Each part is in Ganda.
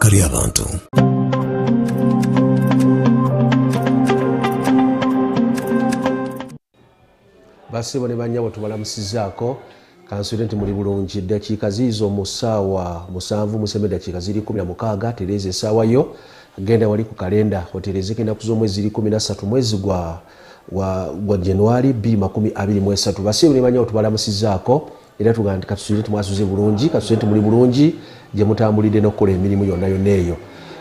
Eddaka ly'abantu. Basebo ne bannyabo, tubalamusizaako. Kansuubire nti muli bulungi. Eddakiika ziizo mu ssaawa 7 museme eddakiika ziri 16. Tereeza essaawa yo, genda wali ku kalenda otereezeko ennaku z'omwezi, ziri 13 mwezi gwa Januari 2023. Basebo ne bannyabo, tubalamusizaako era tugamba nti katusuubire nti mwasuze bulungi, katusuubire nti muli bulungi gye mutambulidde n'okukola emirimu yonna yonna eyo.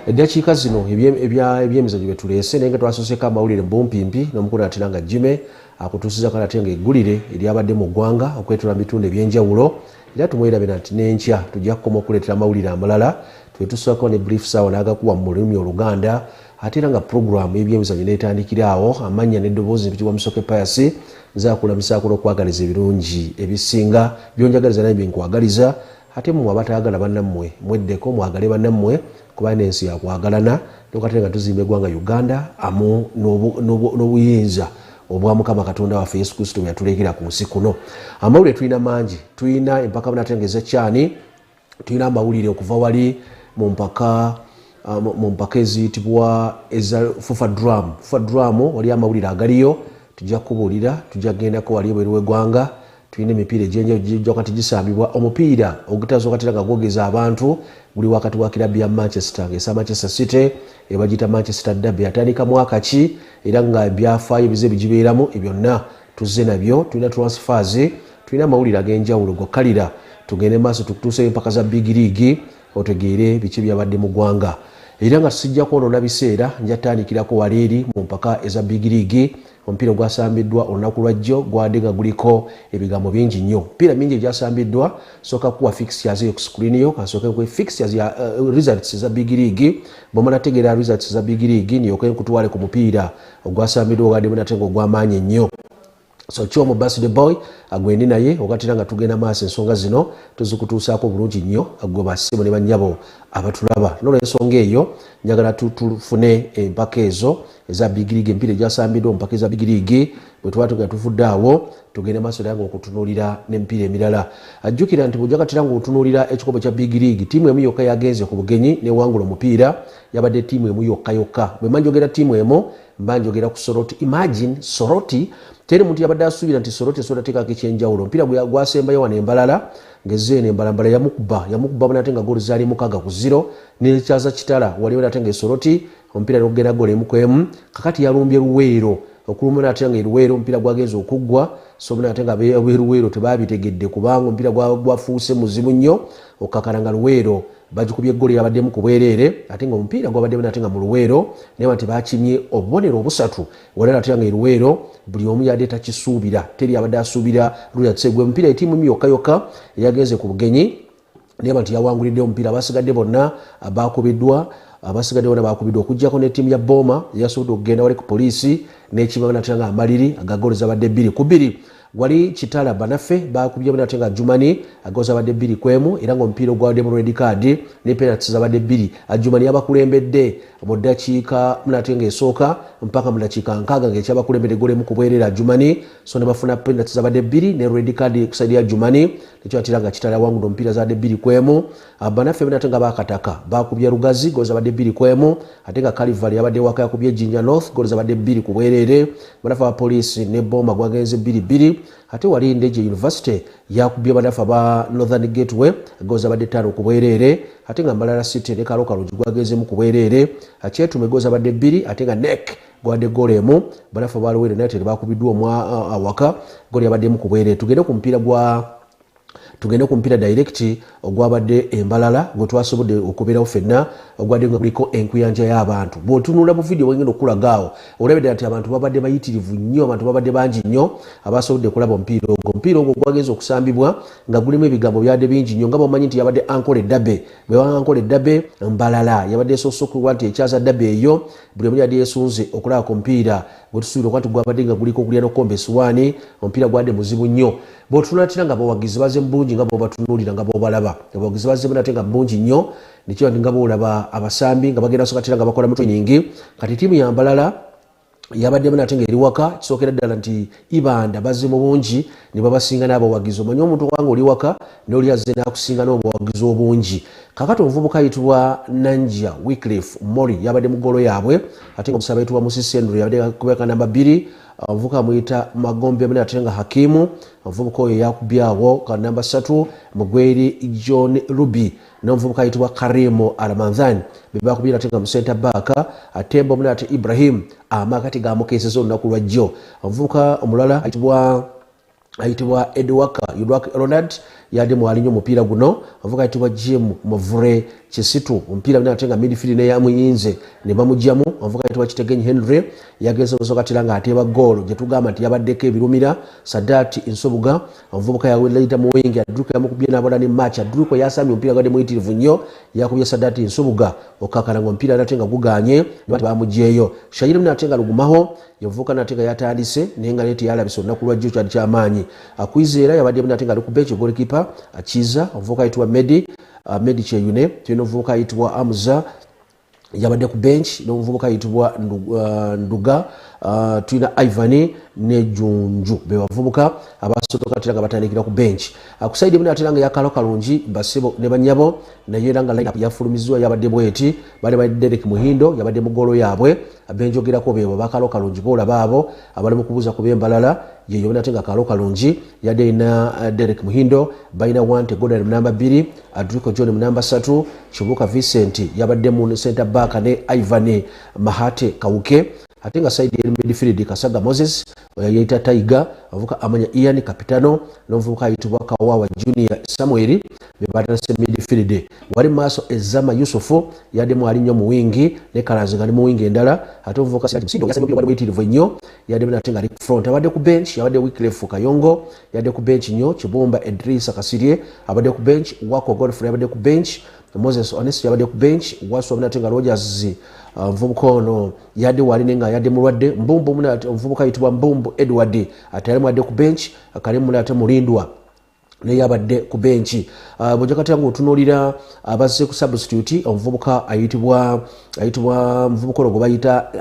Eddakiika zino ebyemizannyo bye tuleese, naye nga twasooseko amawulire bumpimpi n'omukulu atera nga Jime akutuusizako ate nga eggulire eryabadde mu ggwanga okwetula mu bitundu ebyenjawulo. Era tumwerabira nti n'enkya tujja kukoma okuleetera amawulire amalala, twetusaako ne brief saawa n'agakuwa mu lulimi Oluganda, ate era nga puroguramu y'ebyemizannyo n'etandikira awo. Amannya n'eddoboozi mpitibwa Musoke Payasi, nze akulamisaako n'okwagaliza ebirungi ebisinga byonjagaliza naye byenkwagaliza. Ate mmwe abataagala bannammwe, mweddeko mwagale bannammwe, kuba n'ensi yakwagalana, nokate nga tuzimba eggwanga Uganda amu n'obuyinza obwa Mukama Katonda waffe Yesu Kristo bwe yatulekera ku nsi kuno. Amawulire tulina mangi, tulina empaka bunaatengeza kyani, tulina amawulire okuva wali mu mpaka mu mpaka eziyitibwa eza FUFA Drum. FUFA Drum wali amawulire agaliyo tujja kubuulira, tujja kugendako wali ebweru w'eggwanga. Tulina emipiira egyenjawulo gijja kati gisambibwa. Omupiira ogutasookatera nga gwogeza abantu guli wakati wa kirabu ya Manchester ng'esa Manchester City, ebagiyita Manchester Derby. Atandika mwaka ki era nga ebyafaayo ebize bigibeeramu, byonna tuzze nabyo. Tulina transfers, tulina amawulire ag'enjawulo gokkalira. Tugende maaso tukutuuseyo empaka za Big League, otegeere biki byabadde mu ggwanga. Era nga sijja kwonoona biseera, nja tandikirako wali eri mu mpaka eza Big League. Omupiira ogwasambiddwa olunaku lwajjo gwadde nga guliko ebigambo bingi nnyo, mipiira mingi egyasambiddwa. Sooka kuwa fixtures eyo ku screen yo, kansooke nkuwe fixtures ya results za Big League. Bwomala tegeera results za Big League, nyoke nkutwale ku mupiira ogwasambiddwa ogwaddemu nate nga ogw'amaanyi ennyo. So kyomu birthday boy agwendi naye ogatera nga tugenda maaso, ensonga zino tuzikutuusaako bulungi nnyo gwe basibo ne bannyabo abatulaba. Nolwensonga eyo njagala tufune empaka ezo eza Big League, emipiira egyasambiddwa mu mpaka eza Big League. Bwe tuba tugenda tuvudde awo, tugende maaso era nga okutunuulira n'emipiira emirala. Ajjukira nti bw'ojakatira nga otunuulira ekikopo kya Big League, ttiimu emu yokka yagenze ku bugenyi newangula omupiira, yabadde ttiimu emu yokka yokka. Bwe mba njogera ttiimu emu, mba njogera ku Soroti. Imagine Soroti, teri muntu yabadde asuubira nti Soroti esobola teekako ekyenjawulo. Omupiira gwasembayo wano embalala ng'ezzeeno embalambala yamukuba bunate nga goolo zaali 6-0 nekyaza Kitala waliwo nate nga esoroti omupiira nokugenda goolo 1 ku 1. Kakati yalumbye Luweero, okulumba nate nga eruweero omupiira gwagenza okuggwa, so nate nga aberuweero tebabitegedde kubanga omupiira gwafuuse muzibu nnyo okukakana nga Luweero bagikubye eggolo yabaddemu ku bwereere, ate nga omupiira gwabaddemu nate nga mu Luweero, naye nti bakimye obubonero obusatu wala nate nga eruweero buli omu yadde takisuubira, teri abadde asuubira luyatse gwe omupiira. Etiimu emu yokka yokka eyagenze ku bugenyi naye nti yawangulidde omupiira, abasigadde bonna bakubiddwa, abasigadde bonna bakubiddwa okuggyako n'ettiimu ya Booma eyasobodde okugenda wali ku poliisi n'ekibanga nate nga amaliri agagolo zabadde 2-2. Wali Kitala banaffe bakubye nate nga Jumani agolo zabadde 2-1, era nga omupiira ogwabaddemu red card ne penalty zabadde bbiri. Jumani yabakulembedde mu ddakiika nate ng'esooka mpaka mu ddakiika 60 ng'ekyabakulembedde golo 1 ku bwereere Jumani, so ne bafuna penalty zabadde bbiri ne red card ku side ya Jumani, nekyo atera nga Kitala yawangudde omupiira zabadde 2-1. Banaffe nate nga bakataka bakubye Lugazi golo zabadde 2-1, ate nga Calivary yabadde waka yakubye Jinja North golo zabadde 2 ku bwereere. Banaffe aba poliisi ne Bomba gwagenze 2-2, ate wali Ndeje University yakubye banaffe aba Northern Gateway golo zabadde 5 ku bwereere, ate nga Mbalala City ne Kalokalungi gwagenzemu ku bwereere. Kyetume golo zabadde 2, ate nga nek gwadde golo 1. Banaffe aba Luweero United bakubiddwa omwa awaka golo yabaddemu ku bwereere. Tugende ku mupiira direct ogwabadde embalala gwe twasobodde okubeerawo ffenna, ogwadde nga guliko enkuyanja y'abantu. Bw'otunula mu vidiyo wengenda okulagaawo, olabidde nti abantu babadde bayitirivu nnyo, abantu babadde bangi nnyo abasobodde okulaba omupiira ogwo. Omupiira ogwo gwagenza okusambibwa nga gulimu ebigambo byadde bingi nnyo, nga bwomanyi nti yabadde Ankole Derby. Bwe banga Ankole Derby, Mbalala yabadde esoose okuba nti ekyaza derby eyo. Buli omu yadde yesunze okulaba ku mupiira gwe tusuubira okuba nti gwabadde nga guliko okulya n'okukomba esiwaani. Omupiira gwadde muzibu nnyo. Bw'otunulatira nga abawagizi baze mu bungi, nga bw'obatunuulira, nga bw'obalaba abawagizi bazemu nate nga bungi nnyo, nekiba nti nga bw'olaba abasambi nga bagenda sokatira nga bakola mu training. Kati ttiimu ya Mbalala yabaddemu nate nga eri waka, kisookera ddala nti Ibanda bazze mu bungi ne babasinga n'abawagizi. Omanyi omuntu obanga oli waka n'oli azze n'akusinga n'obuwagizi obungi. Kakati omuvubuka ayitibwa Nanja Wycliffe Mori yabadde mu ggoolo yaabwe, ate nga omusaba ayitibwa Musisi Andrew yabadde kubeka namba 2. Omuvubuka amuyita Magombe mune ate nga Hakimu, omuvubuka oyo yakubyawo ka namba 3. Mugweri John Ruby n'omuvubuka ayitibwa Karimu Alamanzan bebakubye ate nga mu center back. Atemba omune ate Ibrahim amakati gamukeeseza olunaku lwajjo. Omuvubuka omulala ayitibwa Edwaka Yudwak Ronald yadde mwalinyo omupiira guno. Omuvubuka ayitibwa Jim Muvure Kisitu omupiira mune ate nga midfield neyamuyinze ne bamugyamu. Omuvubuka ayitibwa Kitegenyi Henry yagenze omusokatira nga ateeba goolo gye tugamba nti yabaddeko ebirumira. Sadati Nsubuga omuvubuka yawulira mu wingi, Adruko yamukubye n'abola ne match. Adruko yasamye omupiira gwadde muyitirivu nnyo, yakubye Sadati Nsubuga okakana nga omupiira ate nga guganye ne bamugyeyo. Shayiri mune ate nga Lugumaho yavuka nate nga yatandise naye nga naye teyalabise olunaku lwajjo, kyali kyamaanyi. Akwizera yabadde nate nga ali ku bench, goalkeeper Akiza. Omuvubuka ayitibwa Medi Kyeyune, tulina omuvubuka ayitibwa Amuza yabadde ku bench, n'omuvubuka ayitibwa Nduga, tulina Ivan ne Junju, be bavubuka abasooka atera nga batandikira ku bench. Ku side mune atera nga yakalo kalungi basibo ne banyabo, naye era nga lineup yafulumiziddwa yabadde bweti. Bali ba Derek Muhindo yabadde mu ggoolo yaabwe, abenjogerako beebo bakalo kalungi boolaba abo abali mu kubuuza ku b'embalala yeyo ate nga kalo kalungi yadde erina Derek Muhindo, balina Wante Godard mu namba 2, Adrico John mu namba 3, Kibuuka Vincent yabadde mu center back ne Ivan Mahate Kawuke. Ate nga side eri midfield Kasaga Moses yayita Tiger, omuvubuka Amanya Ian Kapitano n'omuvubuka ayitibwa Kawawa Junior Samuel be batandise midfield. Wali mu maaso Ezama Yusufu yadde mwali nnyo mu wingi ne Kalanzi nga ali mu wingi endala, ate omuvubuka Musindo yasamye omupiira gwali muyitirivu ennyo, yadde ate nga ali front. Abadde ku bench yabadde Wycliffe Kayongo yadde ku bench nnyo, Kibumba Edrisa Kasirye abadde ku bench, Wako Godfrey abadde ku bench, Moses Onesi yabadde ku bench, Waswa ate nga Rogers omuvubuka ono yadde wali naye nga yadde mulwadde. Mbumbu omuvubuka ayitibwa Mbumbu Edward ate yali mwadde ku bench, Kalimu ate Mulindwa naye yabadde ku benchi. Bw'ojakatira nga otunuulira abazze ku substitute, omuvubuka ayitibwa muvubuka ono gwe bayita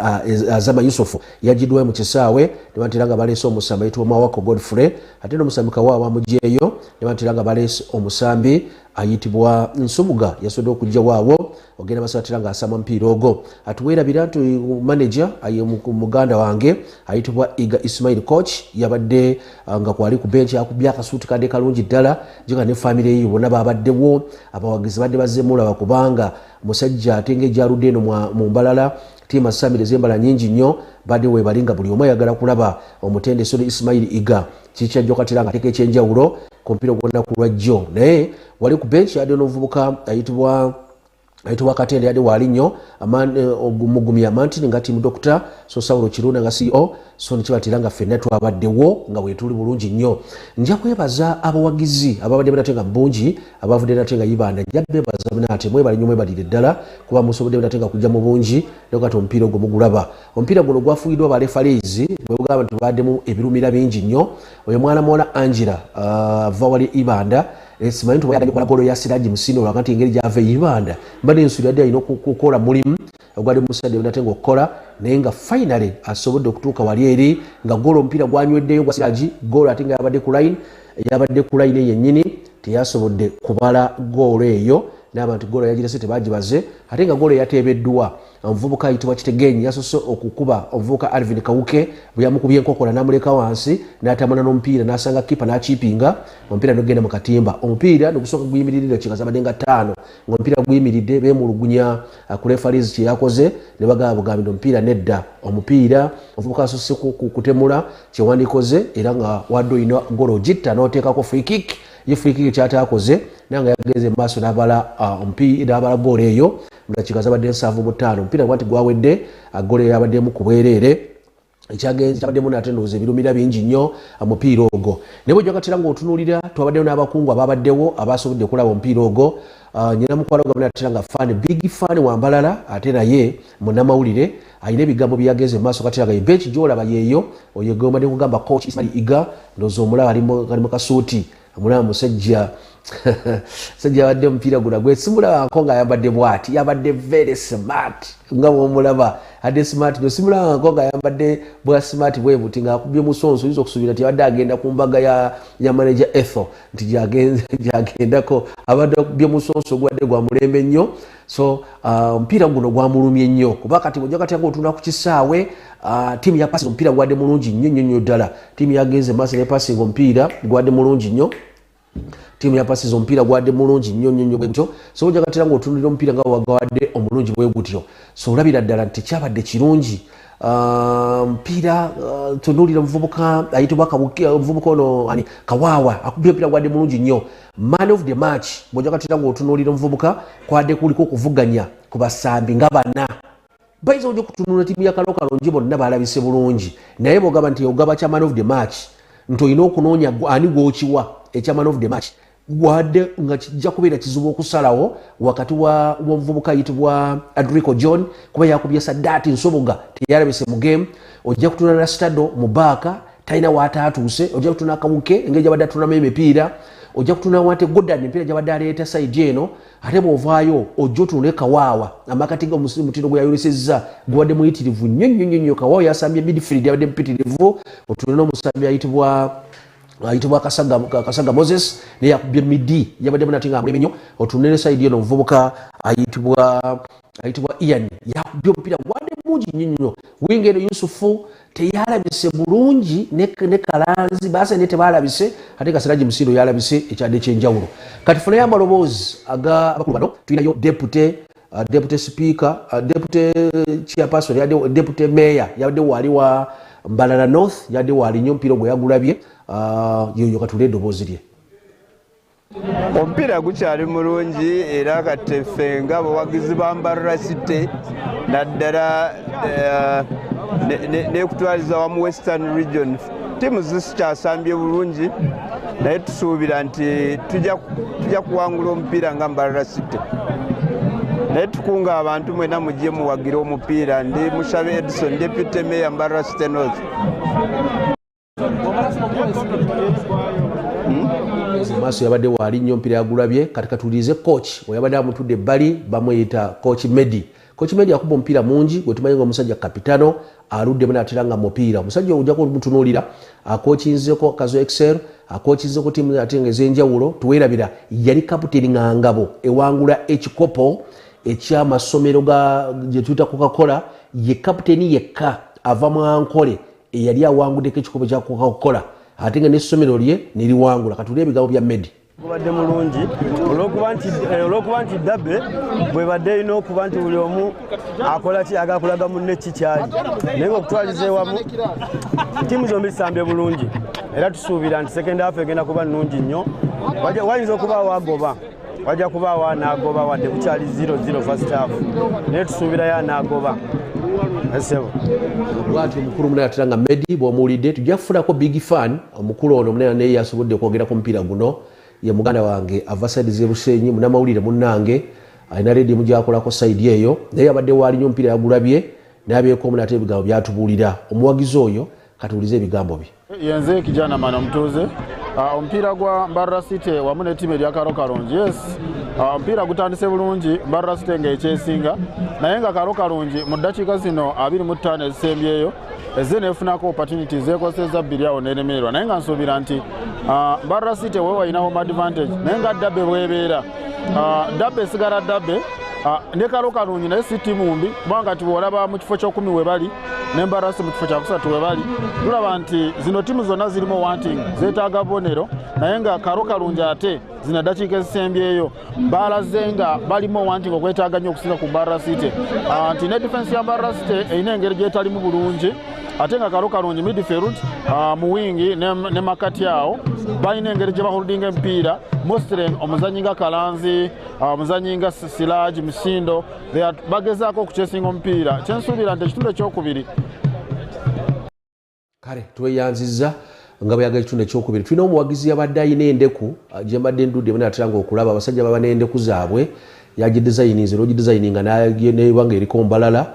Azama Yusufu yagiddwayo mu kisaawe ne bantera nga baleese omusambi ayitibwa Mawako Godfrey, ate n'omusambi Kawawa bamugyeyo ne bantera nga baleese omusambi ayitibwa Nsubuga yasobodde okujja waawo ogenda masatira ng'asamba mupiira ogwo. Atuweerabira nti manager aye muganda wange ayitibwa Iga Ismail coach yabadde nga kwali ku bench, akubye akasuuti kadde kalungi ddala jega ne famire ye bonna babaddewo. Abawagizi badde bazzeemu kubanga musajja ate ng'egyaludde eno mu Mbalala tiimu asamire z'embala nyingi nnyo badde weebali nga buli omu ayagala kulaba omutendesi ono Ismail Iga kikyajja okatira nga ateeka ekyenjawulo ku mupiira ogw'olunaku lwajjo. Naye wali ku bench yadde n'omuvubuka ayitibwa Katende yadde waali nnyo Mugumya Mantini nga team doctor, so Saulo Kirunda nga CEO, so nekibatera nga ffenna twabaddewo nga bwetuli bulungi nnyo. Nja kwebaza abawagizi ababadde nate nga bungi abavudde nate nga Ibanda, nja bebaza nate mwebale nnyo, mwebalire ddala kuba musobodde nate nga kujja mu bungi nokati omupiira ogwo mugulaba. Omupiira guno gwafuuyiddwa ba referees bwe bugamba nti baddemu ebirumira bingi nnyo. Oyo mwana muwala Angela ava wali Ibanda, simanyi nti oyagala golo ya Siraji Musino lwakati engeri gyava e Ibanda mbadde ensuli yadde alina okukola mulimu ogwali musadde nate ngaokukola, naye nga finally asobodde okutuuka wali eri nga golo omupiira gwanyweddeyo gwa Siraji golo, ate nga yabadde ku line, yabadde ku line yennyini teyasobodde kubala goolo eyo n'abantu goolo yagirese tebagibaze, ate nga goolo yateebeddwa omuvubuka ayitibwa Kitegenyi yasoose okukuba omuvubuka Alvin Kawuke bwe yamukubye enkokola n'amuleka wansi n'atambula n'omupiira n'asanga kipa n'akiipinga omupiira n'ogenda mu katimba. Omupiira negusooka guyimiridde dakiika zabadde nga 5 ng'omupiira guyimiridde, beemulugunya ku referees kye yakoze ne bagamba bugambi nti omupiira nedda, omupiira omuvubuka asoose kutemula kyewandikoze era nga wadde olina golo ogitta n'oteekako free kick, ye free kick kyataakoze naye nga yagenze mu maaso n'abala omupiira n'abala goolo eyo mu dakiika zabadde 75. Omupiira gwa nti gwawedde goolo eyabaddemu ku bwereere, ekyagenze kyabaddemu nate ndowooza ebirumira bingi nnyo omupiira ogwo. Naye bwejjakatira ng'otunuulira twabaddeyo n'abakungu ababaddewo abasobodde okulaba omupiira ogwo. Nyina mukwano gwe natera nga fan, big fan wa Mbalala, ate naye munnamawulire alina ebigambo byeyagenze mu maaso katera nga bench gy'olaba yeeyo oyo gwembadde kugamba coach Ismail Iga, ndowooza omulaba ali mu kasuuti. Mulaba musajja sajja abadde omupiira guno gwe simulabangako ng'ayambadde bwati, yabadde very smart nga bwomulaba adde smart nyo. Simulabangako ng'ayambadde bwa smart bwe buti ng'akubye musonso, oyinza okusuubira nti abadde agenda ku mbaga ya manager Ethel nti gyagendako. Abadde akubye musonso gwadde gwa mulembe nnyo. So omupiira guno gwamulumye nnyo kuba kati bwojja kati nga otunda ku kisaawe, tiimu ya passing omupiira gwadde mulungi nnyo nnyo nnyo ddala. Tiimu yagenze maaso ne passing, omupiira gwadde mulungi nnyo. Tiimu ya passes omupiira gwadde mulungi nnyo nnyo nnyo bwegutyo. So ojja katera nga otunulira omupiira nga wagawadde omulungi bwe gutyo, so olabira ddala nti tekyabadde kirungi. Mupiira tunuulira omuvubuka ayitibwa omuvubuka ono ani, Kawaawa, akubye omupiira gwadde mulungi nnyo, man of the match. Bwojja katera nga otunuulira omuvubuka, kwadde kuliko okuvuganya ku basambi nga bana. Bayinza ojja okutunula tiimu ya Kalo Kalungi, bonna balabise bulungi, naye bwogamba nti ogaba kya man of the match nti olina okunoonya ani gwokiwa ekya man of the match, wadde nga kijja kubeera kizibu okusalawo wakati wa omuvubuka ayitibwa Adrico John, kuba yakubye Sadati Nsoboga, teyalabise mu game. Ojja kutunula na Stado Mubaaka, talina waataatuuse. Ojja kutunula Kawuke, engeri gyabadde atunamu emipiira. Ojja kutunula Wante Godan, emipiira gyabadde aleeta side eno. Ate bw'ovaayo ojja otunule Kawaawa, amakati ga omutindo gwe yayolesezza gubadde muyitirivu nnyo nnyo nnyo nnyo. Kawaawa yasambye midfield, yabadde mupitirivu. Otunule n'omusambi ayitibwa Kasaga Moses, naye yakubye midi, yabadde munati nga muleme nnyo. Otunule side eno, omuvubuka ayitibwa Ian yakubye omupiira gwadde mungi nnyo nnyo. Winga eno Yusufu teyalabise bulungi ne Kalanzi basa naye tebalabise, ate Kasiraji Musindo yalabise ekyadde ekyenjawulo. Kati funayo amaloboozi aga abakulu bano. Tulinayo deputy speaker, deputy chairperson, yadde deputy mayor, yabadde wali wa Mbarara North, yadde wali nnyo omupiira ogwo yagulabye. Yoyo katule eddoboozi lye. Omupiira gukyali mulungi, era kati ffe nga abawagizi ba Mbarara City naddala nekutwaliza wamu Western Region, tiimu zikyasambye bulungi, naye tusuubira nti tujja kuwangula omupiira nga Mbarara City. Naye tukunga abantu mwena mujje muwagire omupiira. Ndi Mushabe Edison, deputy mayor, Mbarara City North. Maaso yabadde waali nnyo, omupiira yagulabye. Kati katuwulirize coach weyabadde amutudde ebbali, bamuyita Coach Medi. Coach Medi akuba omupiira mungi gwe tumanyi nga omusajja kapitano aluddemu natera nga mupiira. Omusajja ojja kumutunuulira, akokinzeko Kazo Excel, akokinzeko tiimu ate nga ez'enjawulo. Tuweerabira yali kaputeni nga ngabo ewangula ekikopo ekyamasomero ga gye tuyita Coca-Cola. Ye kaputeni yekka ava mu Ankole eyali awanguddeko ekikopo kya Coca-Cola, ate nga n'essomero lye neriwangula. Katulire ebigambo bya Medi. Gubadde mulungi olwokuba nti derby bwebadde erina okuba nti buli omu akola ki agakulaga munne ki kyali, naye nga okutwaliza ewamu ttiimu zombi zisambye bulungi, era tusuubira nti second half egenda kuba nnungi nnyo. Wayinza okubaawo agoba, wajja kubaawo anaagoba, wadde kukyali 0-0 first half, naye tusuubirayo anaagoba, esebo. Bwati omukulu munene atera nga Medi bw'omuwulidde. Tujja kufunako big fan omukulu ono omunene, naye yasobodde okwogera ku mupiira guno. Ye muganda wange ava side z'ebusenyi, munamawulire munnange, alina rediyo mugyakolako side eyo, naye abadde waali nnyo, omupiira yagulabye nabeeko omu nate ebigambo byatubuulira. Omuwagizi oyo katuwulize ebigambo bye. Yenze kijana mana omutuuze. Omupiira gwa Mbarara City wamu n'ettiimu erya Karo Kalungi, yes, omupiira gutandise bulungi, Mbarara City ng'ekyesinga, naye nga Karo Kalungi mu ddakiika zino 25 ezisembyeyo ezze neefunako opportunity, zeekozesezza bbiri awo n'eremererwa. Naye nga nsuubira nti Mbarara City wewe walina home advantage, naye nga derby bwebeera, derby esigala derby. Ne Karo Kalungi naye si ttiimu mbi, kubanga ti bw'olaba mu kifo kyokumi we bali ne Mbarara City mu kifo kyakusatu we bali, tulaba nti zino ttiimu zonna zirimu wanting, zeetaaga bubonero. Naye nga Karo Kalungi ate zino eddakiika ezisembyeyo balaze nga balimu wanting, okwetaaga nnyo okusinga ku Mbarara City. Nti ne defense ya Mbarara City erina engeri gyetalimu bulungi, ate nga Karo Kalungi midfield, mu wingi ne makati awo balina engeri gye baholdinga emipiira, mostly omuzanyi nga Kalanzi, omuzanyi nga Siraji Musindo, bagezaako okukyesinga omupiira. Kyensuubira nti ekitundu ekyokubiri Kale tweyanziza nga bweyaga ekitundu ekyokubiri. Tulina omuwagizi yabadde ayina endeku gye mbadde ndudde natera nga okulaba abasajja baba n'endeku zaabwe, yagidesigninze, n'ogidesigninga neba nga eriko mbalala.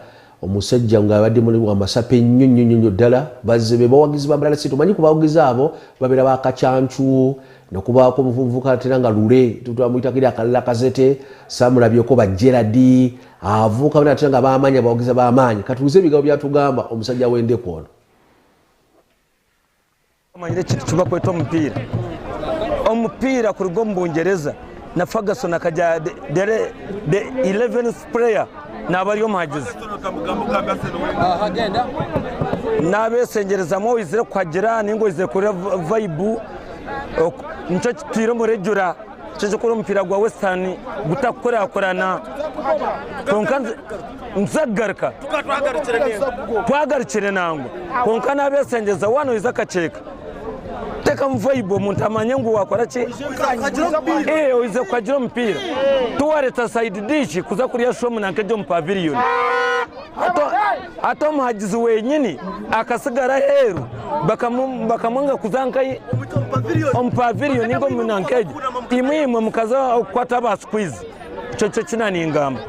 Omusajja ng'abadde wa masape nnyo nnyo nnyo ddala. Bazze be bawagizi ba Mbarara City. Omanyi ku bawagizi abo babeera bakacyancu nokubaako omuvubuka atera nga lule twamuyitako eri akalala kazete samulabyeko ba Gerard avuuka bana atera nga bamaanyi, abawagizi b'amaanyi. Katuuze ebigambo byatugamba omusajja w'endeku ono. Manyire ekintu kiba kweta omupiira. Omupiira kuruga omu Bungereza na Ferguson akajya the 11th player nabari omuhagizi nabesengerezamu oizire kuhagira ninga oizire kureba vibe nicyo kitwire omurejura kyo omupiira gwa Western gutakukorakorana konka nzagaruka twagarukire nangwa konka nabesengeza wano iza akaceka teka mvibe omuntu amanye ngu wakora ki oize kuhagira omupiira tuwareta side dish kuza kurya shomu nankejo mu pavilion ate omuhagizi wenyini akasigara aheeru bakamwanga kuzankayi omu pavilion ngo munankejo imwe mukaza okukwata aba squeeze kyo kinaningamba.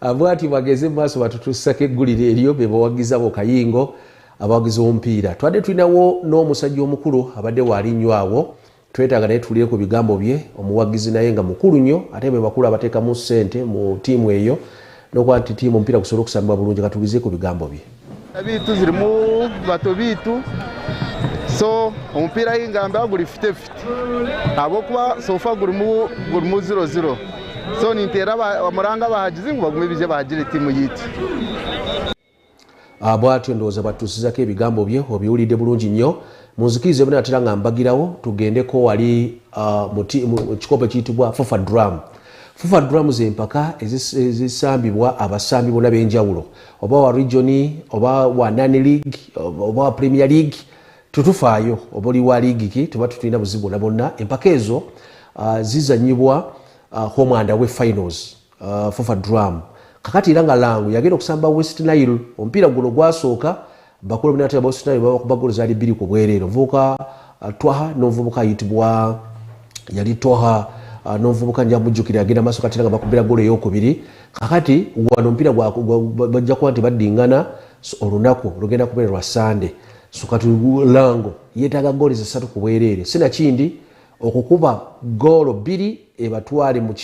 Abwati bageze maaso batutusako eggulire eriyo be bawagiza bo Kayingo abawagizi b'omupiira. Twadde tulinawo n'omusajja omukulu abadde waali nnyo awo, twetaaga naye tuwulire ku bigambo bye. Omuwagizi naye nga mukulu nnyo ate be bakulu abateekamu ssente mu ttiimu eyo n'okuba nti ttiimu omupiira gusobola okusambibwa bulungi. Katuwulize ku bigambo bye. Bitu zirimu bato bitu so omupiira ingamba guri 50-50 ahabwokuba sofa gurimu 0-0 so nintera abamuranga bahagize ngo bagume bije bahagire timu yitu. Bwatyo ndowooza batuusizako ebigambo bye, obiwulidde bulungi nnyo. Munzikirize bwe natera nga mbagirawo tugendeko wali mu kikopo ekiyitibwa FUFA Drum. FUFA Drum z'empaka ezisambibwa abasambi bonna b'enjawulo, oba wa region oba wa Nani League oba wa Premier League, tutufaayo oba oli wa league ki, tuba tutulina buzibu bwonna bwonna. Empaka ezo zizanyibwa home and away finals, FUFA Drum. Kakati era nga Lango yagenda okusamba West Nile. Omupiira guno gwasooka bakulu binatera West Nile babakuba ggoolo zaali 2 ku bwereere. Omuvubuka Twaha n'omuvubuka ayitibwa yali Twaha n'omuvubuka nja mujjukira yagenda maaso kati nga bakubira ggoolo ey'okubiri. Kakati wano omupiira bajja kuba nti baddingana olunaku lugenda kubeera lwa Sande. So kati Lango yeetaaga ggoolo 3 ku bwereere, sinakindi okukuba ggoolo 2 ebatwale mu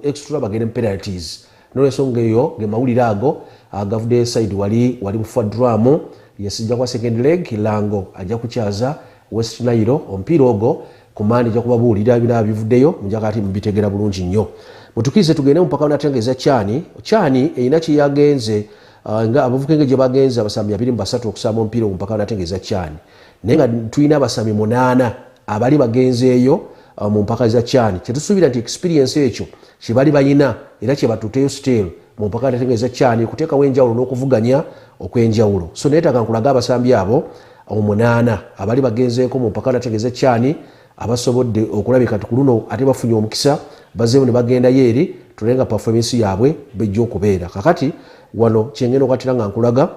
extra bagende mu penalties. N'olwensonga eyo ge mawulire ago agavudde side wali mu FUFA Drum yesijja kwa second leg. Lango ajja kukyaza West Nile. Omupiira ogwo ku mande ajja kubabuulira bina bivuddeyo mujja kati mubitegera bulungi nnyo. Mutukirize tugende mu mpaka natengeeza Kyani. Kyani erina kye yagenze nga abavubuka engeri gye bagenze abasambi 23 okusamba omupiira mu mpaka natengeeza Kyani, naye nga tulina abasambi 8 abali bagenzeeyo mu mpaka za Kyani. Kyetusuubira nti experience ekyo kye bali bayina era kye batuteyo still mu mpaka natengeeza Kyani kuteekawo enjawulo n'okuvuganya okw'enjawulo. So neetaaga nkulaga abasambi abo 8 abali bagenzeeko mu mpaka natengeeza Kyani abasobodde okulabika nti ku luno ate bafunye omukisa bazeewo ne bagendayo eri tulabe nga performance yaabwe bejja okubeera. Kakati wano kyengenda okwatira nga nkulaga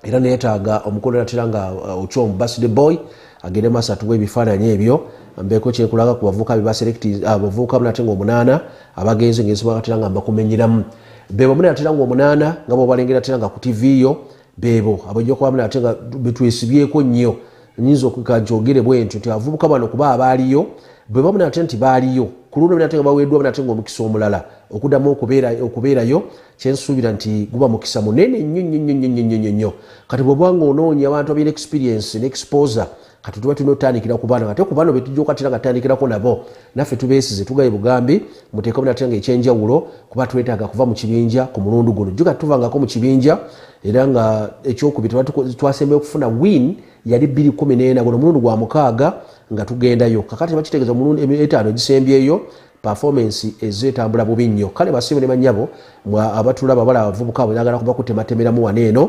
era neetaaga omukono natera nga Ochom Birthday Boy agende maaso atuwe ebifaananyi ebyo mbeeko kyenkulaga ku bavubuka be baselect abavubuka nate nga 8 abagenze ng'ensobola katera nga mbakumenyeramu. Bebo munatera nga 8 nga bw'obalengera tera nga ku TV yo bebo abajja kuba munate nga betwesibyeko nnyo. Nyinza okukanjogere bwe ntyo nti abavubuka bano kuba abaaliyo bwe bamunate nti baaliyo ku luno munate nga baweeddwa munate nga omukisa omulala okuddamu okubeerayo kyensuubira nti guba mukisa munene nnyo nnyo nnyo nnyo nnyo nnyo nnyo. Kati bw'oba ng'onoonya abantu abalina experience ne exposure kati tuba tulina otandikira ku bano, ate ku bano be tujja okatira nga tutandikirako nabo naffe tubeesize tugaye bugambi muteeke munate nga ekyenjawulo kuba twetaaga kuva mu kibinja ku mulundu guno. Jjuka tuvangako mu kibinja era nga ekyokubiri twasembayo okufuna win yali 2-14 guno omulundi gwa 6 nga tugendayo. Kakati bakitegeeza omulundi 5 egisembyeyo performance ezeetambula bubi nnyo. Kale basibe ne bannyabo abatulaba balaba abavubuka abo njagala kubakutemattemeramu wano eno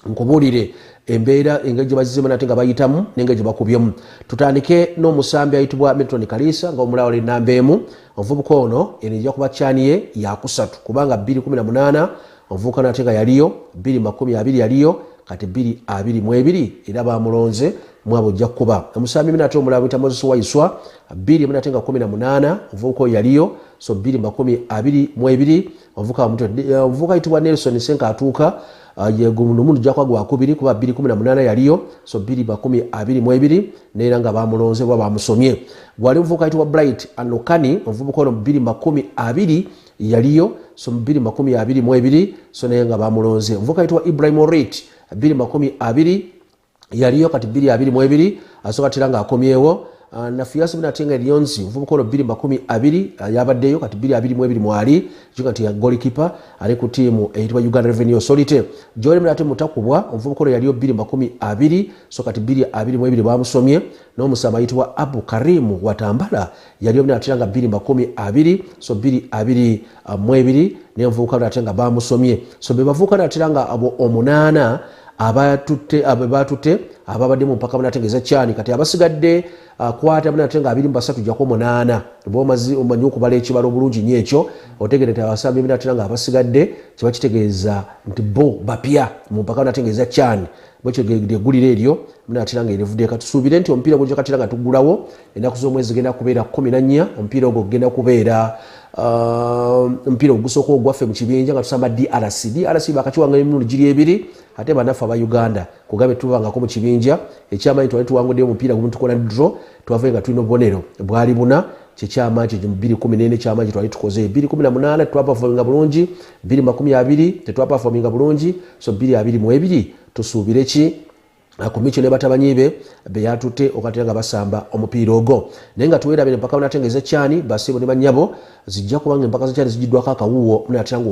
nkubuulire embeera engeri gye bazizemu nate nga bayitamu n'engeri gye bakubyemu. Tutandike n'omusambi ayitibwa Milton Kalisa nga omulawo ali namba 1. Omuvubuka ono eno ejja kuba kyani ye yakusatu kubanga 2-18 omuvubuka nate nga yaliyo, 2-20 yaliyo, kati 2-22 era bamulonze mwabo ojja kukuba. Omusambi nate omulala bamuyita Moses Waiswa 2-18 omuvubuka oyo yaliyo, So 2022 omuvuka ayitibwa Nelson Senka atuuka omuntu jakwa gwakubiri kuba 2018 yaliyo. So 2022 neera nga bamulonze oba bamusomye. Gwali omuvubuka ayitibwa Bright Anokani, omuvubuka ono 2020 yaliyo. So 2022 so naye nga bamulonze. Omuvubuka ayitibwa Ibrahim Orit 2020 yaliyo, kati 2022 asooka tera nga akomyewo. Nafiyasi Binatenga Lyonzi omuvubuka ono 2020 yabaddeyo, kati 2022 mwali juga nti goalkeeper ali ku ttiimu eyitibwa Uganda Revenue Authority. Joel Mulate Mutakubwa omuvubuka ono yaliyo 2020, so kati 2022 bamusomye. N'omusamba ayitibwa Abu Karimu Watambala yaliyo Binatera nga 2020, so 2022 naye omuvubuka Binatera nga bamusomye. So be bavubuka Binatera nga abo 8 abatutte ababadde mu mpaka Binatera eza CHAN. Kati abasigadde kwata Binatera nga 23 jako 8 bwomazi omanyi okubala ekibalo obulungi nnyo ekyo otegere nti abasambi Binatera nga abasigadde kiba kitegeeza nti bo bapya mu mpaka Binatera eza CHAN. Bwekyo eggulire eryo Binatera nga erivudde. Katusuubire nti omupiira gujja katera nga tuggulawo ennaku z'omwezi zigenda kubeera 14. Omupiira ogwo gugenda kubeera omupiira ogusooka ogwaffe mu kibinja nga tusamba DRC. DRC bakakiwanga emirundi giri ebiri, ate bannaffe aba Uganda kugabe tubangako mu kibinja ekyamaanyi twali tuwanguddeyo omupiira gumu tukola draw, twavayo nga tulina obubonero bwali buna. Kyekyamaanyi kyekyo mu 2014 ekyamaanyi twali tukoze. 2018 tetwapafominga bulungi, 2020 tetwapafominga bulungi. So 2022 tusuubire ki Kumicho ne batabanyi be beyatutte okatera nga basamba omupiira ogwo. Naye nga tuwerabire empaka Binatera eza CHAN basibo ne bannyabo zijja kubanga empaka za CHAN zigiddwako akawuwo Binatera nga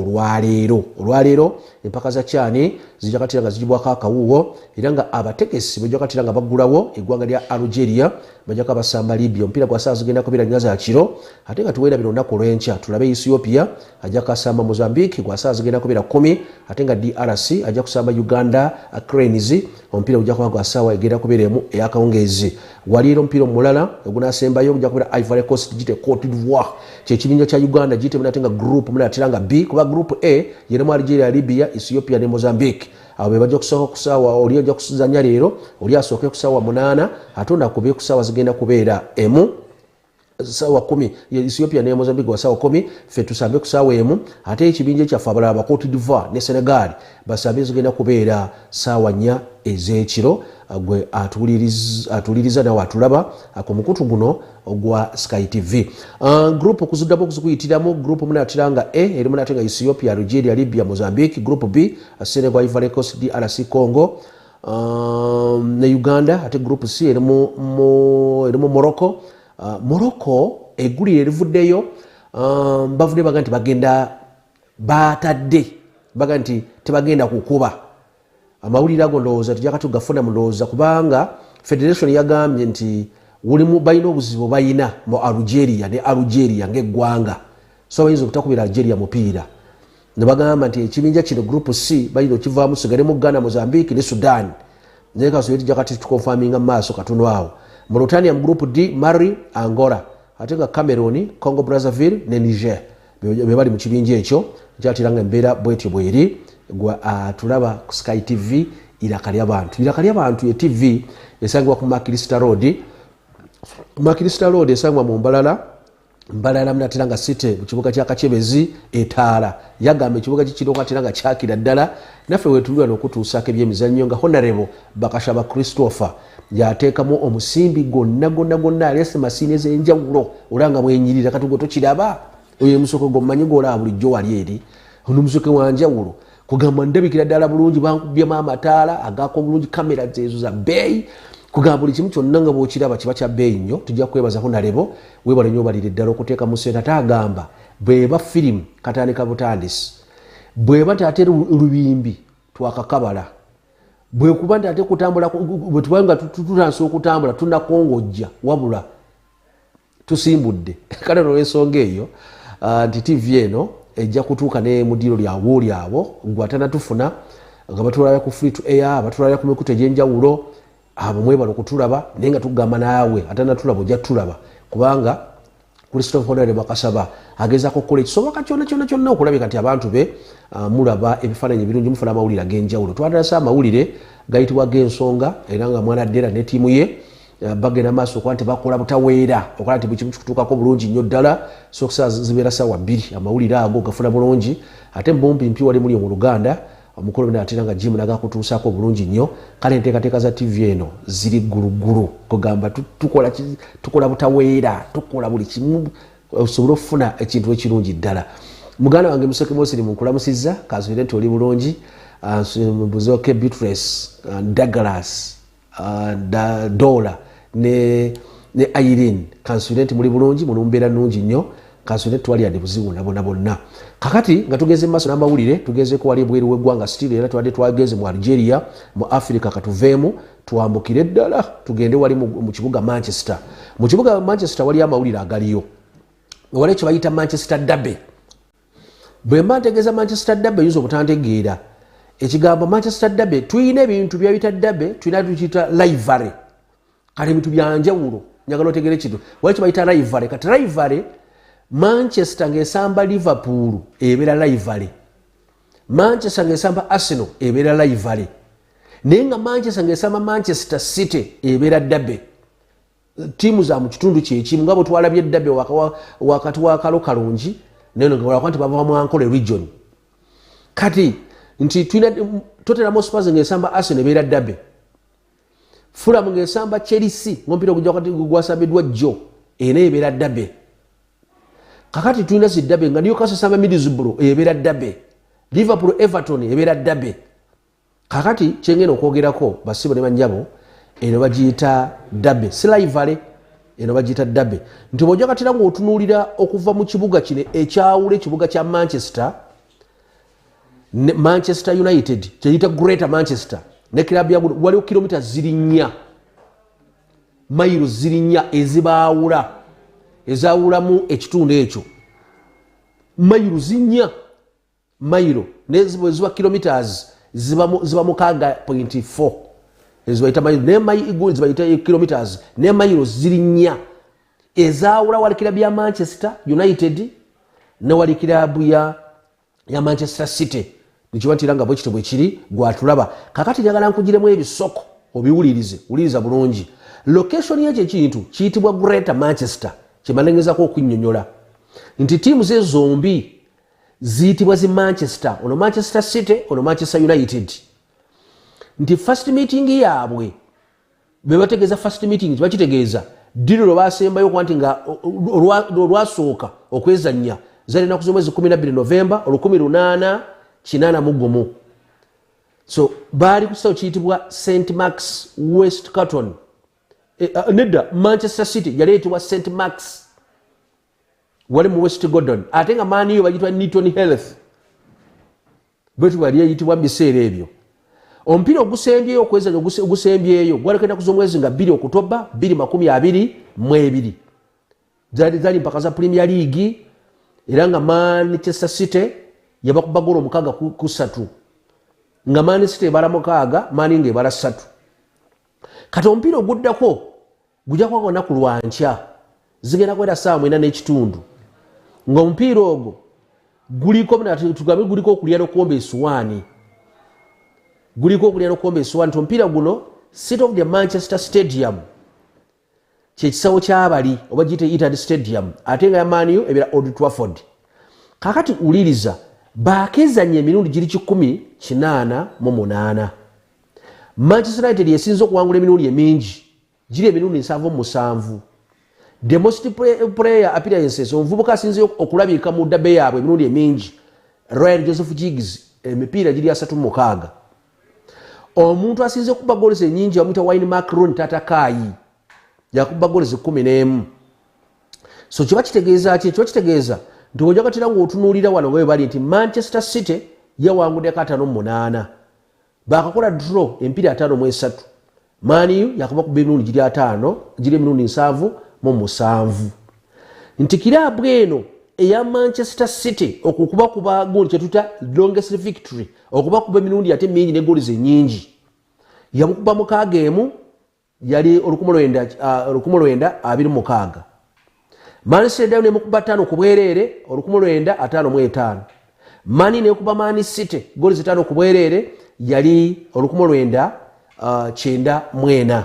olwaleero empaka za CHAN zijja katera nga zigibwako akawuwo, era nga abategesi bajja katera nga baggulawo eggwanga lya Algeria bajja kabasamba Libya. Omupiira gwa ssaawa zigenda kubeera nnya za kiro. Ate nga tuwerabire olunaku olw'enkya tulabe Ethiopia ajja kasamba Mozambique gwa ssaawa zigenda kubeera 10, ate nga DRC ajja kusamba Uganda Cranes. Omupiira gujja kuba gwa ssaawa egenda kubeera emu ey'akawungeezi. Waliiro omupiira omulala ogunaasembayo gujja kubeera Ivory Coast giyite Cote d'Ivoire, kyekibinja kya Uganda giyite Binatera nga group Binatera nga B, kuba group A yerimu Algeria, Libya, Ethiopia ne Mozambique. Abo be bajja kusooka ku ssaawa, oli ajja kuzannya leero, oli asooke ku ssaawa 8, ate ono akube ku ssaawa zigenda kubeera emu ssaawa 10. Ethiopia ne Mozambique wa ssaawa 10, ffe tusambe ku ssaawa emu. Ate ekibinja kyaffe abalala ba Cote d'Ivoire ne Senegal basambe zigenda kubeera ssaawa 4 ez'ekiro. Gwe atuwuliriza nawe atulaba ku mukutu guno ogwa Sky TV. Group okuziddamu okuzikuyitiramu group Munatera nga A erimu Munatera nga Ethiopia, Algeria, Libya, Mozambique. Group B Senegal, Ivory Coast, DRC Congo ne Uganda. Ate group C erimu Morocco. Morocco eggulire erivuddeyo, bavudde baga nti bagenda batadde baga nti tebagenda kukuba. Amawulire ago ndowooza tujja katugafuna mu ndowooza, kubanga federation yagambye nti wulimu balina obuzibu balina mu Algeria ne Algeria ng'eggwanga, so bayinza obutakubira Algeria mupiira. Ne bagamba nti ekibinja kino group C bayinza okivaamu sigalemu Ghana, Mozambique ne Sudan. Naye kasobe tujja kati tukonfaminga mu maaso katono awo. Mauritania mu group D, Mali, Angola, ate nga Cameroon, Congo Brazzaville ne Niger be bali mu kibinja ekyo. Nkyatera nga embeera bwetyo bweri. Gwe atulaba ku Sky TV Iraka ly'abantu. Iraka ly'abantu ye TV esangibwa ku Makilista Road. Makilista Road esangibwa mu Mbalala Munatera nga city mu kibuga kya Kakyebezi etaala. Yagamba ekibuga kikiro Katera nga kyakira ddala. Naffe wetulira n'okutuusaako ebyemizannyo nga Honorable Bakashaba Christopher yateekamu omusimbi gonna gonna gonna, aleese masiini ez'enjawulo olanga mwenyirira. Kati gwe tokiraba oyo omusoko gw'omumanyi gw'olaba bulijjo wali eri ono omusoke wa njawulo, kugamba ndabikira ddala bulungi, bankubyemu amataala agaako bulungi, kamera zeezo za bbeeyi, kugamba buli kimu kyonna nga bw'okiraba kiba kya bbeeyi nnyo. Tujja kwebaza Honorable, weebale nnyo obalire ddala okuteeka mu ssente. Ate agamba bw'eba firimu katandika butandisi, bw'eba nti ate lubimbi twakakabala, bwekuba nti ate kutambula bwe tuba nga tutandise okutambula tunakongojja wabula tusimbudde. Kale olw'ensonga eyo nti TV eno ejja kutuuka ne mu ddiiro lyawo lyabo gwe atanatufuna nga batulabira ku free to air, batulabira ku mikutu egy'enjawulo, abo mwebale okutulaba. Naye nga tugamba naawe atanatulaba ojja tulaba, kubanga Christopher Honorable Bakasaba agezaako okukola ekisoboka kyonna kyonna kyonna okulabika nti abantu be mulaba ebifaananyi ebirungi, mufuna amawulire ag'enjawulo. Twatandise amawulire gayitibwa g'ensonga, era nga mwana Ddera ne ttiimu ye Bagenda maaso okuba nti bakola butaweera okola nti bukimu kikutuukako bulungi nnyo ddala. So okusaa zibeera saawa 2, amawulire ago gafuna bulungi, ate mubumpi mpi wali muli mu Luganda omukulu bina, ate nga Jim nagakutuusaako bulungi nnyo. Kale enteekateeka za TV eno ziri gguluggulu, kugamba tukola butaweera, tukola buli kimu osobole okufuna ekintu ekirungi ddala. Muganda wange Musoke Mosiri, munkulamusizza, kansuubire nti oli bulungi. Mbuzoke Beatrice, Douglas, Dola ne Irene, kansuubire nti muli bulungi, muli mumbeera nnungi nnyo. Kansuubire nti twali yadde buzibu na bonna bonna. Kakati nga tugenze mu maaso n'amawulire, tugenzeko wali ebweru w'eggwanga still, era tubadde twagenze mu Algeria, mu Africa. Katuveemu twambukire ddala tugende wali mu kibuga Manchester. Mu kibuga Manchester wali amawulire agaliyo, wali ekyo bayita Manchester Derby. Bwe mba ntegeeza Manchester Derby, oyinza obutantegeera ekigambo Manchester Derby. Tulina ebintu byayita derby, tulina tukiyita rivalry. Kati ebintu byanjawulo, njagala otegeera ekintu. Wali kibayita rivalry. Kati rivalry, Manchester ngaesamba Liverpool ebeera rivalry, Manchester ngaesamba Arsenal ebeera rivalry, naye nga Manchester ngaesamba Manchester City ebeera derby. Tiimu za mu kitundu kyekimu, nga bwe twalabye derby wakati wa Kalo Kalungi naye nti bava mu Ankole region. Kati nti tulina Tottenham Hotspurs ngaesamba Arsenal ebeera derby, Fulham ngaesamba Chelsea, ngaomupiira ogujja wakati gwasambiddwa jjo, ena ebeera derby. Kakati tulina zi derby nga Newcastle esamba Middlesbrough ebeera derby, Liverpool Everton ebeera derby. Kakati kyengenda okwogerako, basibo ne bannyabo, eno bagiyita derby, si rivalry, eno bagiyita derby. Nti bw'ojja katera ng'otunuulira okuva mu kibuga kino ekyawula ekibuga kya Manchester ne Manchester United, kyeyita Greater Manchester, ne kilabu ya, waliwo kilomita ziri 4, mayiro ziri 4 ezibaawula, ezawulamu ekitundu ekyo. Mayiro zinya, mayiro neziba kilometers ziba 6.4, ezibayita mayiro ne zibayita kilometers, ne mayiro ziri 4 ezawula wali kilabu ya Manchester United ne wali kilabu ya Manchester City. Nikiba nti era nga bwekito bwekiri gwatulaba. Kakati njagala nkugiremu ebisoko obiwulirize, wuliriza bulungi. Location yekyo ekintu kiyitibwa Greater Manchester. Kyemalengezako okunyonyola nti tiimu ze zombi ziyitibwa zi Manchester, ono Manchester City, ono Manchester United. Nti first meeting yaabwe, bebategeeza first meeting, kibakitegeeza diri lwe basembayo okuba nti nga olwasooka okwezanya zali enaku z'omwezi 12 Novemba 1881. So baali ku kisawo kiyitibwa St Marks West Carton. Nedda, Manchester City yali eyitibwa St Marks wali mu West Gordon, ate nga Man U bagiyitibwa Newton Health, bwetu yali eyitibwa mu biseera ebyo. Omupiira ogusembyeyo okwezanya ogusembyeyo gwaleka ennaku z'omwezi nga 2 Okutoba 2022. Zali mpaka za Premier League, era nga Manchester City yabakuba golo 6-3, nga Man City ebala 6, Man nga ebala 3. Kati omupiira oguddako gujja kuba lunaku lwankya, zigenda kubeera saawa 9:30, ng'omupiira ogwo guliko, tugambe guliko okulya n'okuwomba esuwaani, guliko okulya n'okuwomba esuwaani. Nti omupiira guno, City of the Manchester Stadium, kyekisawo kyabali oba giyite Etihad Stadium, ate nga ya Man U ebeera Old Trafford. Kakati wuliriza, bakezanya emirundi giri 188. Manchester United esinza okuwangula emirundi emingi, giri emirundi 77. The most player appearances, omuvubuka asinze okulabika mu derby yaabwe emirundi emingi, Ryan Joseph Giggs, emipiira giri 36. Omuntu asinze okuba goals enyingi bamuyita Wayne Mark Rooney, tata Kaayi, yakuba goals 11. So kiba kitegeeza ki? Kiba kitegeeza nti ojakatira ngaotunuulira wano nga bali nti Manchester City yawanguddeko 58, bakakola draw empiira 53. Man U yakabakuba emirundi giri 50, giri emirundi 77. Nti kiraabu eno eya Manchester City okukubakuba goli kyetuta longest victory, okubakuba emirundi ate mingi ne goals enyingi, yamukuba 61, yali 1926. Man City eddayo nemukuba 5 ku bwereere 1955. Man U nekuba Man City goals 5 ku bwereere, yali 1994.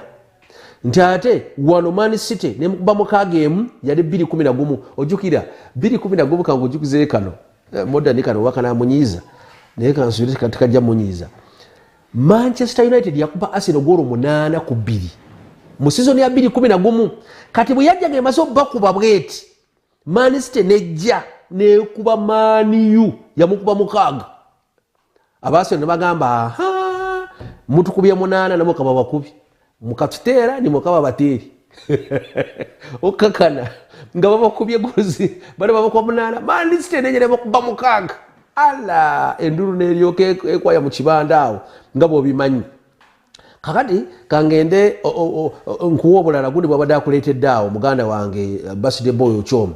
Nti ate wano Man City nemukuba 6 yali 2-11. Ojjukira 2-11 kangu ojjukizeyo kano modern kano wakanamunyiiza naye kansuubire tekajja munyiiza. Manchester United yakuba Arsenal goolo 8-2 mu season ya 2-11. Kati bwe yajja ng'emaze obbakuba bweti, Man City nejja nekuba Man U yamukuba 6. Abaarsenal ne bagamba aha, mutukubye 8 namwe kaba bakubi mukatuteera ni mukaba bateeri. Okakana nga babakubye gozi bali babakuba 8, Man City nejja nebakuba 6. Ala enduru neryoka ekwaya mu kibanda awo nga bw'obimanyi. Kakati kangende nkuwa obulala gundi bwabadde akuleetedde awo muganda wange Birthday Boy Ochomu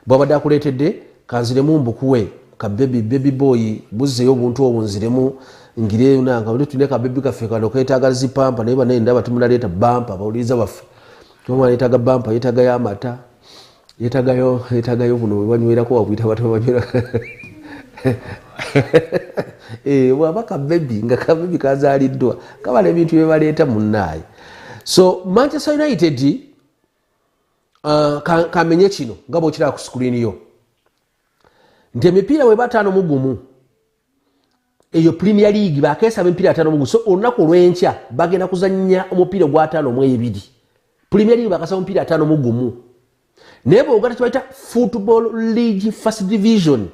bwabadde akuleetedde, kanziremu mbukuwe ka baby boy buzzeeyo obuntu obwo nziremu ngire nanka buli tulina ka baby kaffe kano keetaaga zipampa naye banaye ndaba temunaleeta bampa bawuliriza baffe. Omwana yeetaaga bampa, yeetaagayo amata, yeetaagayo buno bwe banywerako wabuyita batya banywera. Bw'aba ka baby nga ka baby kazaaliddwa kabala ebintu bye baleeta munnaaye. So Manchester United kamenye kino nga bw'okiraba ku screen yo nti emipiira bwe 51 eyo Premier League bakeesaba emipiira 51. So olunaku olw'enkya bagenda kuzannya omupiira ogwa 52. Premier League bakasaba omupiira 51, naye bw'ogatta kye bayita Football League First Division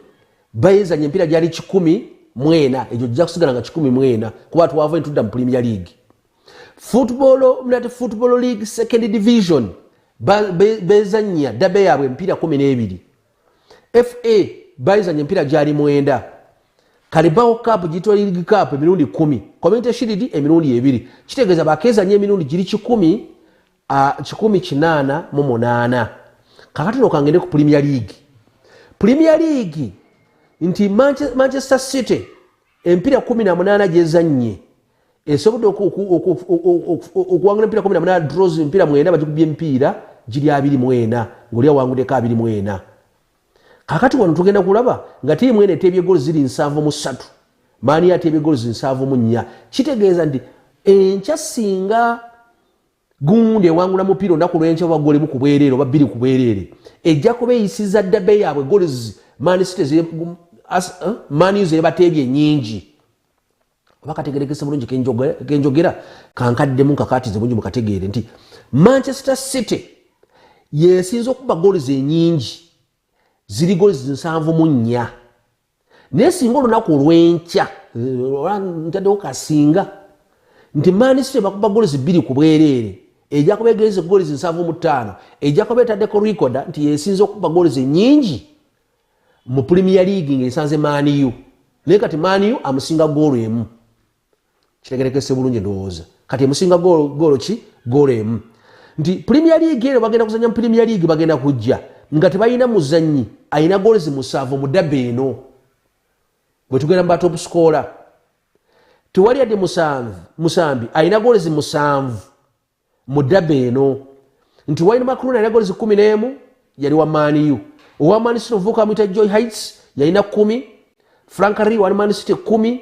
bayezanya emipiira gyali 104, egyo gijja kusigala nga 104 kuba twava ntudda mu Premier League. Football League Second Division bezannya dabe yaabwe emipiira 12. FA bayezanya emipiira gyali 9. Carabao Cup giyitibwa League Cup emirundi 10, Community Shield emirundi 2. Kitegeeza bakezanya emirundi giri 188. Kakati no kangende ku Premier League. Premier League nti Manchester City emipiira 18 gyezannye esobodde okuwangula emipiira 18, draws emipiira 9, bagikubye emipiira giri 24 ng'oli awanguddeko 24. Kakati wano tugenda kulaba nga ttiimu eno eteebye goolo ziri 73, Man U ateebye goolo 74. Kitegeeza nti enkya singa gundi ewangula mupiira olunaku lw'enkya oba goolo 1 ku bwereere oba 2 ku bwereere, ejja kuba eyisiza ddabe yaabwe goolo Man City Man U zebateebye nnyingi. Oba kategerekese bulungi kenjogera kankaddemu nkakaatize bulungi mukategeere nti Manchester City yesinze okuba goolo ennyingi, ziri goolo 74. Naye singa olunaku olw'enkya ntaddewo kasinga nti Man City bakuba goolo 2 ku bwereere, ejja kuba egenze goolo 75, ejja kuba etaddeko record nti yesinze okuba goolo ennyingi mu Premier League ng'esanze Man U. Naye kati Man U amusinga goolo 1. Kitegerekese bulungi ndowooza. Kati emusinga goolo ki? Goolo 1. Nti Premier League ero bagenda kuzannya mu Premier League bagenda kujja nga tebalina muzannyi alina goolo 7 mu dabbe eno. Bwe tugenda mu ba top scorer tewali yadde musambi alina goolo 7 mu dabbe eno. Nti Wayne McClure alina goolo 11 yali wa Man U. Owa Man City omuvubuka bamuyita Joy Heights yalina 10, Frank Lee wa Man City 10,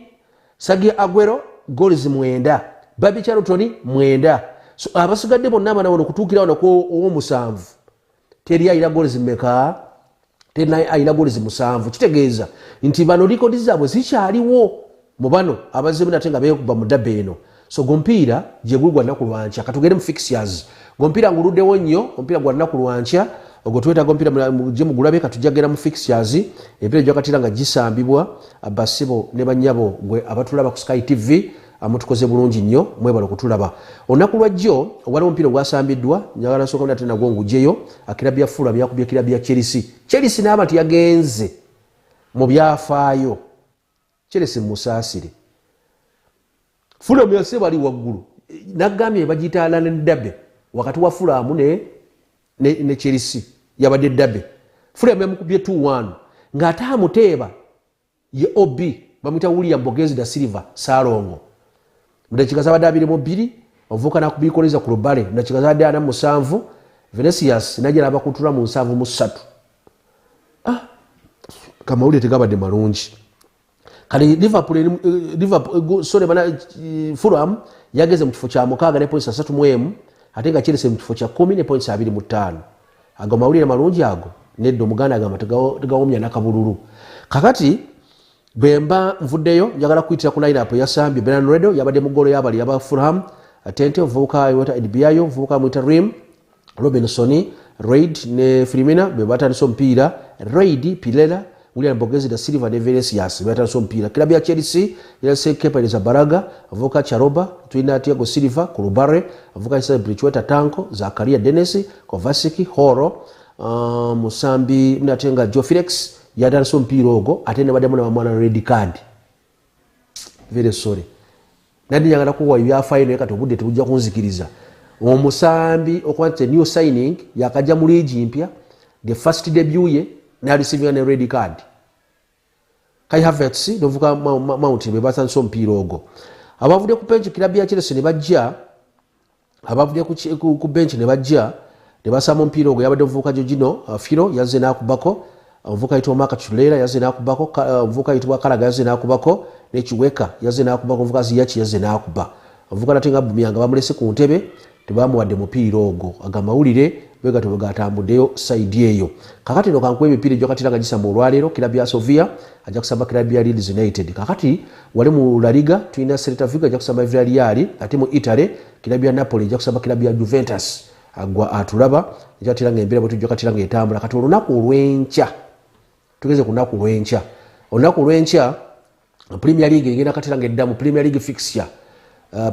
Sergio Aguero goolo 9, Bobby Charlton 9. So abasigadde bonna abana wano kutuukira wano ku ow'omusanvu teri alina goolo mmeka? Teri alina goolo 7. Kitegeeza nti bano likodi zaabwe zikyaliwo mu bano abazzemu nate nga beekuba mu dabbe eno. So gompiira gye guli gwa nnaku lwankya. Katugende mu fixtures. Gompiira nguluddewo nnyo, omupiira gwa nnaku lwankya ogwo twetaaga omupiira mujje mugulabe. Katujja mu fixtures emipiira gya nga gisambibwa. Abasibo ne bannyabo gwe abatulaba ku Sky TV amutukoze bulungi nnyo, mwebale okutulaba. Olunaku lwajjo waliwo omupiira ogwasambiddwa, njagala nsooka nate nagwo ngugyeyo. Akirabu ya Fulham yakubye kirabu ya Chelsea. Chelsea n'aba nti yagenze mu byafaayo. Chelsea musaasire, Fulham yase bali waggulu. Nagambye bagiyita London Derby wakati wa Fulham ne Chelsea yabadde derby. Fulham yamukubye 2-1 ng'ate amuteeba ye OB bamuyita William Bogezi da Silva Salongo. Mu dakiika zabadde 22 omuvubuka n'akubikoleza ku lubale. Mu dakiika zabadde 47 Vinicius najja n'abakutula mu 73. Kamawulire tegabadde malungi. Kale Liverpool, sorry, bana Fulham yageze mu kifo kya 6 ne points 31, Ate nga Chelsea mu kifo kya 10 ne points 25. Ago mawulire malungi ago nedda, Omuganda agamba tegawomya nakabululu. Kakati bwemba nvuddeyo, njagala kuyitira ku line up yasambye. Bernd Leno yabadde mu golo yabali yaba Fulham, Tete omuvubuka weta Edbiayo, omuvubuka mwita Rim Robinson, Reid ne Firmina be batandise omupiira. Reid, Pilera, William Bogezi da Silva ne Vinicius be batandise omupiira. Kilabu ya Chelsea yalese Kepa Arrizabalaga, omuvubuka Chalobah, tulina Thiago Silva, Koulibaly, omuvubuka Isa Brichweta, Tanko, Zakaria, Dennis, Kovacic, Horo, musambi nate nga Joe Felix yatandise omupiira ogwo, ate ne baddemu nabamwana red card. Very sorry, nadi njagala kuwa ebyafaayo, naye kati obudde tebujja kunzikiriza. Omusambi okuba nti new signing yakajja mu liigi mpya, the first debut ye nareceivinga ne red card. Kai Havertz novuka Mount be batandise omupiira ogwo. Abavudde ku bench, kilabu ya Chelsea ne bajja, abavudde ku bench ne bajja ne basamba omupiira ogwo yabadde omuvubuka Jorginho, Firo yazze n'akubako, omuvubuka ayitibwa Marc Cucurella yazze n'akubako, omuvubuka ayitibwa Gallagher yazze n'akubako, ne Kiweka yazze n'akubako, omuvubuka Ziyech yazze n'akuba. Omuvubuka nate nga Aubameyang bamulese ku ntebe, tebamuwadde mupiira ogwo. Agamawulire bwe gatyo bwe gatambuddeyo side eyo. Kakati no kankuwa emipiira egyo katira nga gisamba olwaleero. Kilabu ya Sevilla ajja kusamba kilabu ya Leeds United. Kakati wali mu La Liga tulina Celta Vigo ajja kusamba Villarreal, ate mu Italy kilabu ya Napoli ejja kusamba kilabu ya Juventus. Agwa atulaba ekyatira nga embeera bwetujja katira nga etambula. Kati olunaku olw'enkya, tugeze ku lunaku lw'enkya, olunaku lw'enkya Premier League egenda katira nga eddamu Premier League fixture.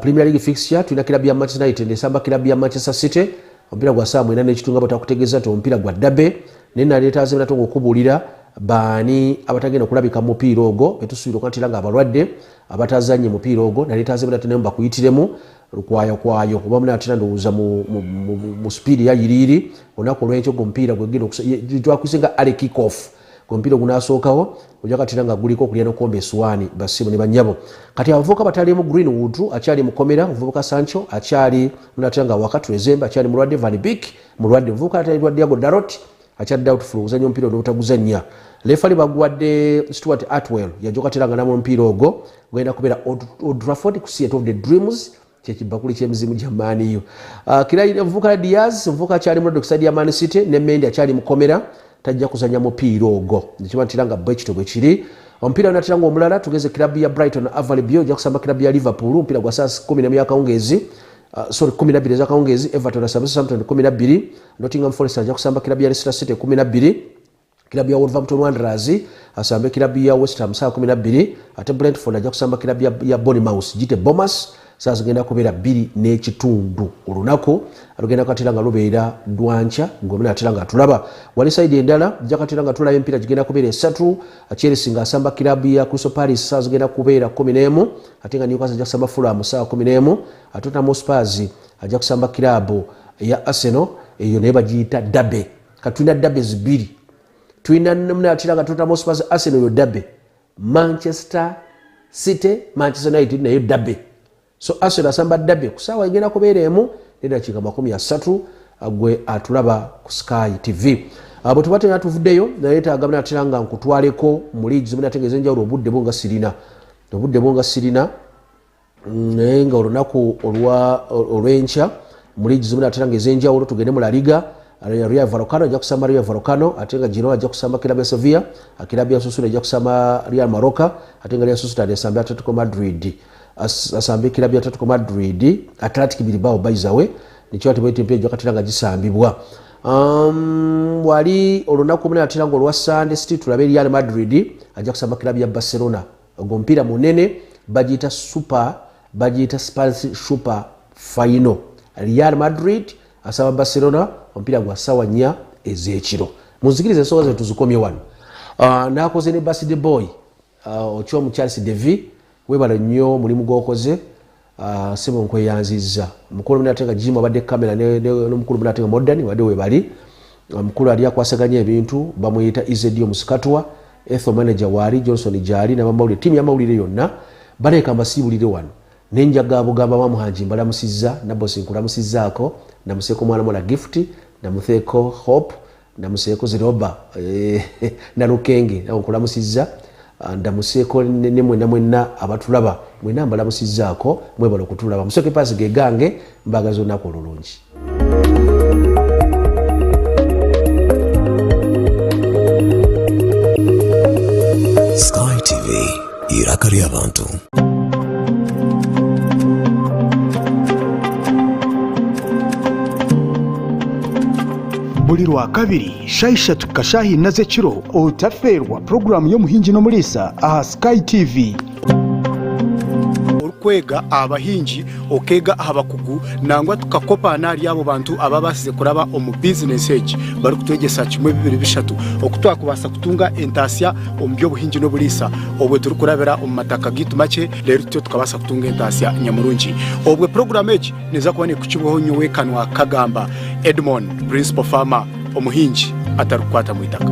Premier League fixture, tulina kilabu ya Manchester United esamba kilabu ya Manchester City, omupiira gwa saa 9:15. Bwetakutegeeza nti omupiira gwa derby, naye naleetaze natonga okubuulira baani abatagenda okulabika mu mupiira ogwo betusuubira okukatira nga abalwadde abatazanye mupiira ogwo. Naleetaze natenemu bakuyitiremu lukwayokwayo oba munatera ndowooza mu sipiidi ya yiriiri. Olunaku olwenkyo gwe omupiira gwegenda twakwise nga early kick off, omupiira ogunasookawo ojja katira nga guliko okulya nokomba essuwaani, basibu ne banyabo. Kati abavubuka batalimu: Greenwood akyali mukomera, omuvubuka Sancho akyali munatera nga waka, Trezembe akyali mulwadde, Van Beek mulwadde, omuvubuka atalirwa Diogo Dalot akyali doubtful okuzanya omupiira olwobutaguzannya. Lefali baguwadde Stuart Atwell, yajokatira nga namu omupiira ogwo gugenda kubeera Old Trafford ku Theatre of the Dreams, kyekibakuli kyemizimu gya Man U. Omuvubuka Diaz, omuvubuka akyali mulwadde ku side ya Man City, ne Mendy akyali mukomera, tajja kuzanya mupiira ogwo. Nekiba ntira nga bwekito bwe kiri. Omupiira natira nga omulala, tugeze kilabu ya Brighton Hove Albion ojja kusamba kilabu ya Liverpool, omupiira gwa saa 10 yakawungeezi, sorry, 12 ezakawungeezi. Everton asambe Southampton 12. Nottingham Forest ajja kusamba kilabu ya Leicester City 12. Kilabu ya Wolverhampton Wanderers asambe kilabu ya West Ham saa 12, ate Brentford ajja kusamba kilabu ya Bournemouth, gite Bomas, saa zigenda kubeera 2:30. Olunaku lugenda katera nga lubeera dwanca ngomena atera nga tulaba wali side endala jja katera nga tulaba emipiira gigenda kubeera esatu. Chelsea ng'asamba kilabu ya Crystal Palace saa zigenda kubeera 11, ate nga Newcastle ajja kusamba Fulham saa 11, ate Tottenham Spurs ajja kusamba kilabu ya Arsenal, eyo naye bagiyita derby. Kati tulina derbies bbiri, tulina munatira nga Tottenham Spurs Arsenal, eyo derby, Manchester City Manchester United nayo derby. So Arsenal asamba derby ku saawa egenda kubeera 1:30. Gwe atulaba ku Sky TV, bwe tuba tena tuvuddeyo, naye taaga munatera nga nkutwaleko mu liigi zimunategeeza ez'enjawulo. Obudde bwo nga sirina, obudde bwo nga sirina, naye nga olunaku olw'enkya mu liigi zimunatera nga ez'enjawulo, tugende mu La Liga. Rayo Vallecano ajja kusamba Rayo Vallecano, ate nga Girona ajja kusamba kilabu ya Sevilla, kilabu ya Osasuna ejja kusamba Real Mallorca, ate nga Real Sociedad esambe Atletico Madrid, asambe kilabu ya Atletico Madrid, Athletic Bilbao by the way. Nikiba tebwete empiira ejja katera nga gisambibwa. Wali olunaku munene atera nga olwa Sunday City, tulabe Real Madrid ajja kusamba kilabu ya Barcelona. Ogwo mupiira munene, bagiyita super, bagiyita Spanish super final. Real Madrid asaba Barcelona, omupiira gwa sawa 4 ez'ekiro. Munzikiriza ensonga zino tuzikomye wano. Nakoze ne birthday boy, Okyomu Charles Devi, webala nnyo mulimu gwokoze, sebo nkweyanzizza. Mukulu munate nga Jim abadde kamera n'omukulu munate nga Modern wadde webali. Omukulu ali akwasaganya ebintu bamuyita Izedi Omusikatwa, etho manager waali Johnson gyali nabamawulire, tiimu y'amawulire yonna baleeka mbasiibulire wano. Nenjaga bugamba bamuhanji mbalamusizza, nabosi nkulamusizzaako, namuseeko mwana mwana Gift, namuseeko Hope, namuseeko Ziroba, Nalukenge nawe nkulamusizza. Ndamuseeko ne mwenna mwenna abatulaba. Mwena mbalamusizzaako, mwebala okutulaba. Musoke paasi ge gange, mbagaza olunaku olulungi. Sky TV, iraka ry'abantu. Buli Lwakabiri shaaha ishatu kuhika shaaha ina z'ekiro, otafeerwa puroguraamu y'Omuhingi n'Omuriisa aha Sky TV. Orikwega aha bahingi, okeega aha bakugu, nangwa tukakopaana ahari abo bantu ababaasize kuraba omu bizinesi egi barikutwegyesa kimwe, bibiri, bishatu oku twakubaasa kutunga entaasya omu by'obuhingi n'oburiisa, obwe turikurabira omu mataka gaitu makye, reero tutyo tukabaasa kutunga entaasya nyamurungi. Obwe puroguraamu egi neeza kuba neekukibwaho nyowe Kanwa Kagamba Edmond, principal farmer, omuhingi atarikukwata mu itaka.